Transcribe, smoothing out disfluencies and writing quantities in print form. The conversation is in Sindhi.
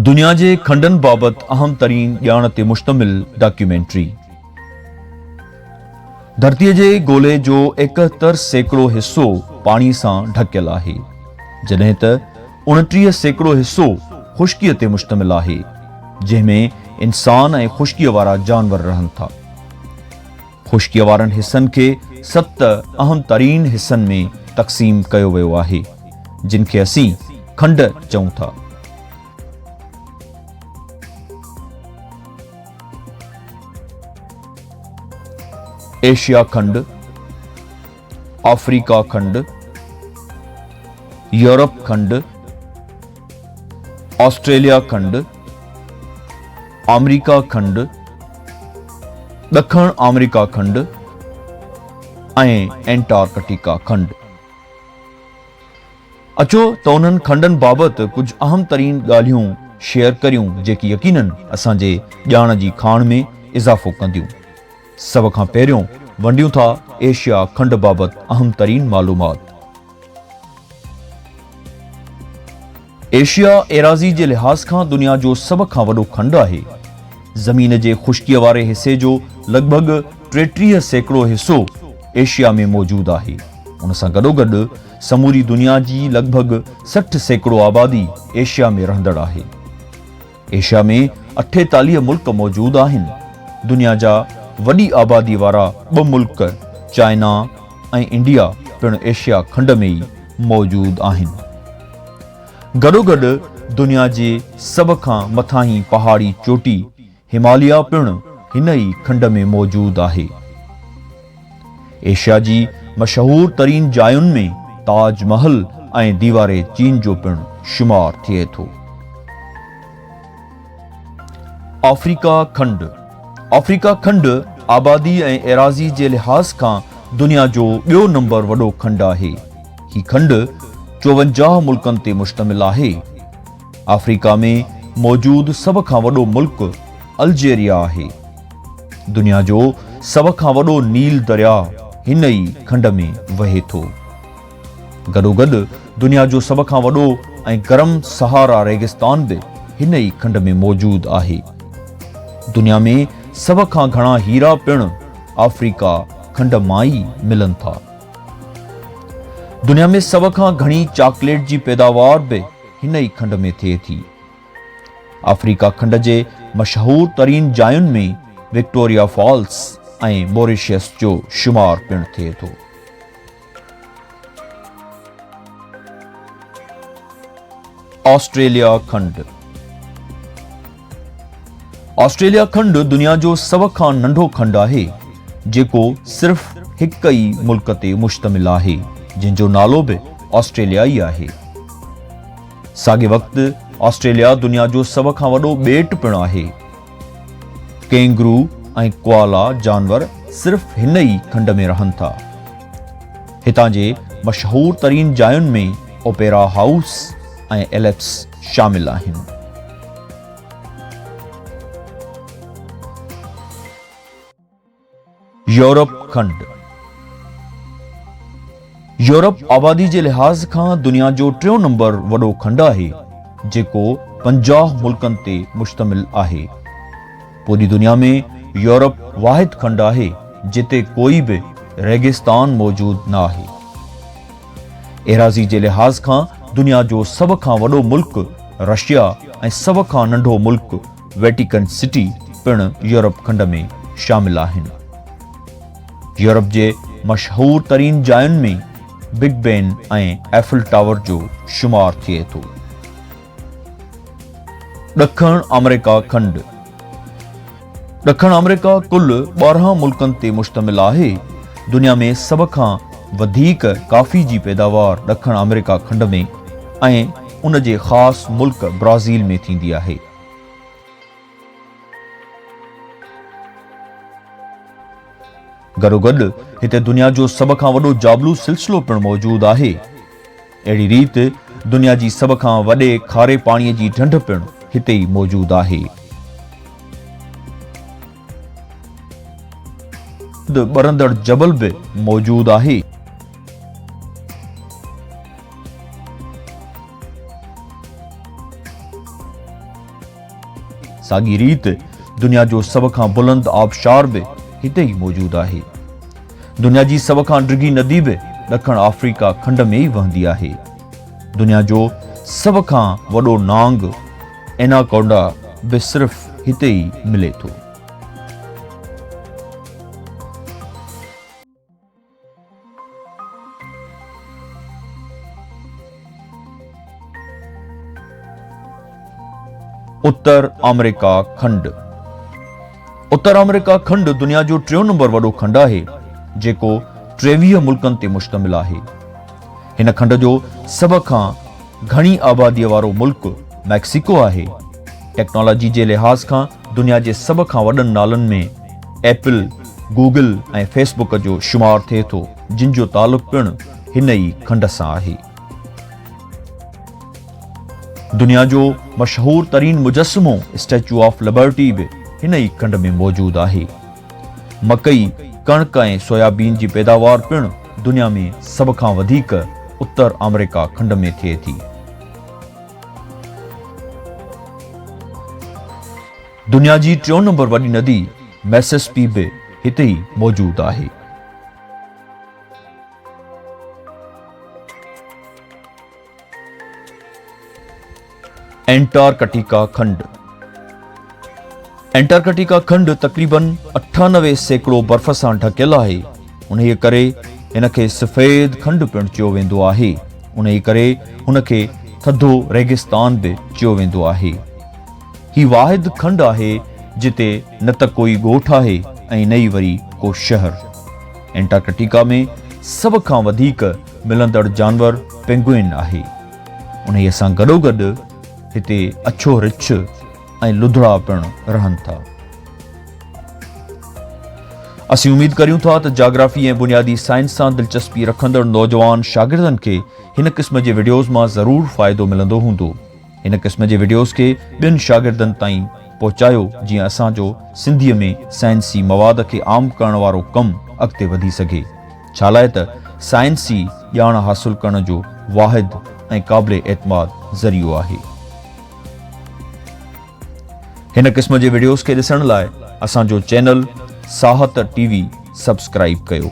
دنيا جي کنڊن بابت اهم ترين ڄاڻ تي مشتمل ڊاڪيومينٽري. ڌرتيء جي گولي جو 71% حصو پاڻي سان ڍڪيل آهي، جڏهن ته 29% حصو خشڪيء تي مشتمل آهي، جنهن ۾ انسان ۽ خشڪيء وارا جانور رهن ٿا. خشڪيء وارن حصن کي ست اهم ترين حصن ۾ تقسيم ڪيو ويو آهي، جن کي اسين کنڊ چئون ٿا. ايشيا کنڊ، آفريڪا کنڊ، يورپ کنڊ، آسٽريليا کنڊ، آمريڪا کنڊ، ڏکڻ آمريڪا کنڊ ۽ انٽارڪٽيڪا کنڊ. اچو ته انهن کنڊن بابت ڪجهه اهم ترين ڳالهيون شيئر ڪريون جيڪي يقينن اسان جي ڄاڻ جي کاڻ ۾ اضافو ڪنديون. سڀ کان پهريون ونڊيون ٿا ايشيا کنڊ بابت اهم ترين معلومات. ايشيا ايراضي جي لحاظ کان دنيا جو سڀ کان وڏو کنڊ آهي. زمين جي خشڪيء واري حصي جو لڳ ڀڳ 33% حصو ايشيا ۾ موجود آهي. ان سان گڏوگڏ سموري دنيا جي لڳ ڀڳ 60% آبادي ايشيا ۾ رهندڙ آهي. ايشيا ۾ 48 ملڪ موجود آهن. دنيا جا وڏي آبادي وارا ٻه ملڪ چائنا ۽ انڊيا پڻ ايشيا کنڊ ۾ ئي موجود آهن. گڏوگڏ دنيا جي سڀ کان مٿاهين پهاڙي چوٽي هماليا پڻ هن ئي کنڊ ۾ موجود آهي. ايشيا جي مشهور ترين جاين ۾ تاج محل ۽ ديوار چين جو پڻ شمار ٿئي ٿو. آفريڪا کنڊ، آفريڪا کنڊ آبادي ۽ ايراضي جي لحاظ کان دنيا جو ٻيو نمبر وڏو کنڊ آهي. هي کنڊ 54 ملڪن تي مشتمل آهي. آفريڪا ۾ موجود سڀ کان وڏو ملڪ الجيريا آهي. دنيا جو سڀ کان وڏو نيل درياء هن ئي کنڊ ۾ وهي ٿو. گڏوگڏ دنيا جو سڀ کان وڏو ۽ گرم سهارا ريگستان به هن ئي کنڊ ۾ موجود آهي. دنيا ۾ سڀ کان گهڻا هيرا پڻ آفريڪا کنڊ مان ئي ملن ٿا. دنيا ۾ سڀ کان گهڻي چاڪليٽ جي پيداوار به هن ئي کنڊ ۾ ٿئي ٿي. آفريڪا کنڊ جي مشهور ترين جاين ۾ وڪٽوريا فالس ۽ موريشس جو شمار پڻ ٿئي ٿو. آسٽريليا کنڊ، آسٽريليا کنڊ دنيا جو سڀ کان ننڍو کنڊ آهي، جيڪو صرف هڪ ئي ملڪ تي مشتمل آهي، جنهن جو نالو به آسٽريليا ئي آهي. ساڳئي وقت آسٽريليا دنيا جو سڀ کان وڏو ٻيٽ پڻ آهي. ڪينگرو ۽ ڪوالا جانور صرف هن ئي کنڊ ۾ رهن ٿا. هتان جي مشهور ترين جاين ۾ اوپيرا هائوس ۽ ايلپس شامل آهن. يورپ کنڊ، يورپ آبادي جي لحاظ کان دنيا جو ٽيون نمبر وڏو کنڊ آهي، جيڪو 50 ملڪن تي مشتمل آهي. پوري دنيا ۾ يورپ واحد کنڊ آهي، جتي ڪوئي به ريگستان موجود نه آهي. ايراضي جي لحاظ کان دنيا جو سڀ کان وڏو ملڪ رشيا ۽ سڀ کان ننڍو ملڪ ويٽيڪن سٽي پڻ يورپ کنڊ ۾ شامل آهن. يورپ جي مشهور ترين جاين ۾ بگ بين ۽ ايفل ٽاور جو شمار ٿئي ٿو. ڏکڻ آمريڪا کنڊ، ڏکڻ آمريڪا ڪل 12 ملڪن تي مشتمل آهي. دنيا ۾ سڀ کان وڌيڪ ڪافي جي پيداوار ڏکڻ آمريڪا کنڊ ۾ ۽ ان جي خاص ملڪ برازيل ۾ ٿيندي آهي. گڏوگڏ هتي دنيا جو سڀ کان وڏو جابلو سلسلو پڻ موجود آهي. اهڙي ريت دنيا جي سڀ کان وڏي کاري پاڻي جي ڍنڍ پڻ هتي ئي موجود آهي. ٻرندڙ جبل به موجود آهي. ساڳي ريت دنيا جو سڀ کان بلند آبشار به هتي ئي موجود آهي. دنيا جي سڀ کان ڊگهي ندي به ڏکڻ آفريڪا کنڊ ۾ ئي وهندي آهي. دنيا جو سڀ کان وڏو نانگ ايناڪونڊا به صرف هتي ئي ملي ٿو. اتر آمريڪا کنڊ، اتر آمريڪا کنڊ دنيا جو ٽيون نمبر وڏو کنڊ آهي، جيڪو 23 ملڪن تي مشتمل آهي. هن کنڊ جو سڀ کان گهڻي آباديء وارو ملڪ ميڪسيڪو آهي. ٽيڪنالاجي جي لحاظ کان دنيا جي سڀ کان وڏن نالن ۾ ايپل، گوگل ۽ فيس بڪ جو شمار ٿئي ٿو، جن جو تعلق پڻ هن ئي کنڊ سان آهي. دنيا جو مشهور ترين مجسمو اسٽيچو آف لبرٽي به هن ئي کنڊ ۾ موجود آهي. مڪئي، ڪڻڪ ۽ سويابين جي پيداوار پڻ دنيا ۾ سڀ کان وڌيڪ اتر آمريڪا کنڊ ۾ ٿئي ٿي. دنيا جي ٽيون نمبر وڏي ندي ميسيسپي به هتي ئي موجود آهي. انٽارڪٽيڪا کنڊ، انٽارڪٽيڪا کنڊ تقريبن 98% برف سان ڍڪيل آهي، انهيء ڪري هن کي سفيد کنڊ پڻ چيو ويندو آهي. انهيء ڪري هن کي ٿڌو ريگستان به چيو ويندو آهي. هي واحد کنڊ آهي جتي نه ته ڪوئي ڳوٺ آهي ۽ نه ئي وري ڪو شهر. انٽارڪٽيڪا ۾ سڀ کان وڌيڪ ملندڙ جانور پينگوئن آهي. انهيء سان گڏوگڏ هتي اڇو رڇ ۽ لڌڙا پڻ رهن ٿا. اسين اميد ڪريون ٿا ته جاگرافي ۽ بنيادي سائنس سان دلچسپي رکندڙ نوجوان شاگردن کي هن قسم جي وڊيوز مان ضرور فائدو ملندو هوندو. هن قسم جي وڊيوز کي ٻين شاگردن تائين پهچايو جيئن اسان جو سنڌيء ۾ سائنسي مواد کي عام ڪرڻ وارو ڪم اڳتي وڌي سگهي. ڇالاء ته سائنس ئي ڄاڻ حاصل ڪرڻ جو واحد ۽ قابل اعتماد ذريعو آهي. هن قسم جي وڊيوز کي ڏسڻ لاء اسان جو channel Sahat T V subscribe ڪيو.